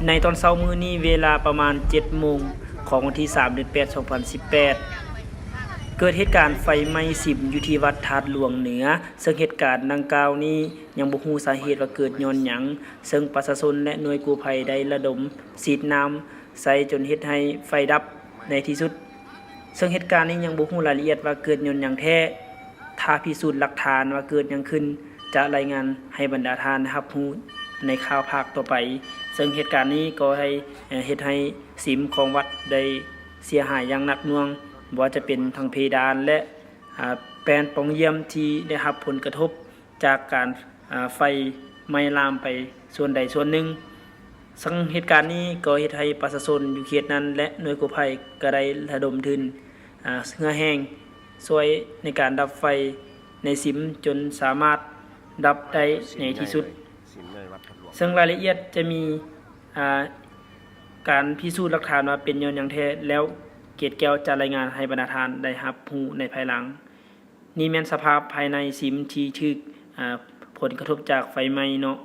ໃນຕອນເຊົ້າມື້ນີ້ ເວລາປະມານເຈັດໂມງ ຂອງວັນທີສາມ ເດືອນແປດ ສອງພັນສິບແປດ ເກີດເຫດການໄຟໄໝ້ຊິມຢູ່ທີ່ວັດທາດຫຼວງເໜືອ, ເຊິ່ງເຫດການດັ່ງກ່າວນີ້ຍັງບໍ່ຮູ້ສາເຫດວ່າເກີດຍ້ອນຫຍັງ, ເຊິ່ງປະຊາຊົນ ແລະ ໜ່ວຍກູ້ໄພໄດ້ລະດົມສີດນ້ຳໃສ່ຈົນເຮັດໃຫ້ໄຟດັບໃນທີ່ສຸດ. ເຊິ່ງເຫດການນີ້ຍັງບໍ່ຮູ້ລາຍລະອຽດວ່າເກີດຍ້ອນຫຍັງແທ້. ຖ້າພິສູດຫຼັກຖານວ່າເກີດຫຍັງຂຶ້ນ ຈະລາຍງານໃຫ້ບັນດາທ່ານໄດ້ຮັບຮູ້ໃນຂ່າວພາກຕໍ່ໄປ. ເຊິ່ງເຫດການນີ້ກໍໃຫ້ ເຮັດໃຫ້ຊິມຂອງວັດໄດ້ເສຍຫາຍຢ່າງໜັກໜ່ວງ, ບໍ່ວ່າຈະເປັນທັງເພດານ ແລະ ອາ ແປ້ນປ່ອງຢ້ຽມທີ່ໄດ້ຮັບຜົນກະທົບຈາກການ ອາ ໄຟໄໝ້ລາມໄປສ່ວນໃດສ່ວນໜຶ່ງ. ເຊິ່ງເຫດການນີ້ກໍເຮັດໃຫ້ປະຊາຊົນຢູ່ເຂດນັ້ນ ແລະ ໜ່ວຍກູ້ໄພກໍໄດ້ລະດົມທຶນ ອາ ເຮືອແຮງຊ່ວຍໃນການດັບໄຟໃນຊິມຈົນສາມາດດັບໄດ້ໃນທີ່ສຸດ. ເຊິ່ງລາຍລະອຽດຈະມີ ອາ ການພິສູດຫຼັກຖານວ່າເປັນຍ້ອນຫຍັງແທ້ ແລ້ວເກດແກ້ວຈະລາຍງານໃຫ້ບັນດາທ່ານໄດ້ຮັບຮູ້ໃນພາຍຫຼັງ. ນີ້ແມ່ນສະພາບພາຍໃນຊິມທີ່ຖືກ ອາ ຜົນກະທົບຈາກໄຟໄໝ້ເນາະ.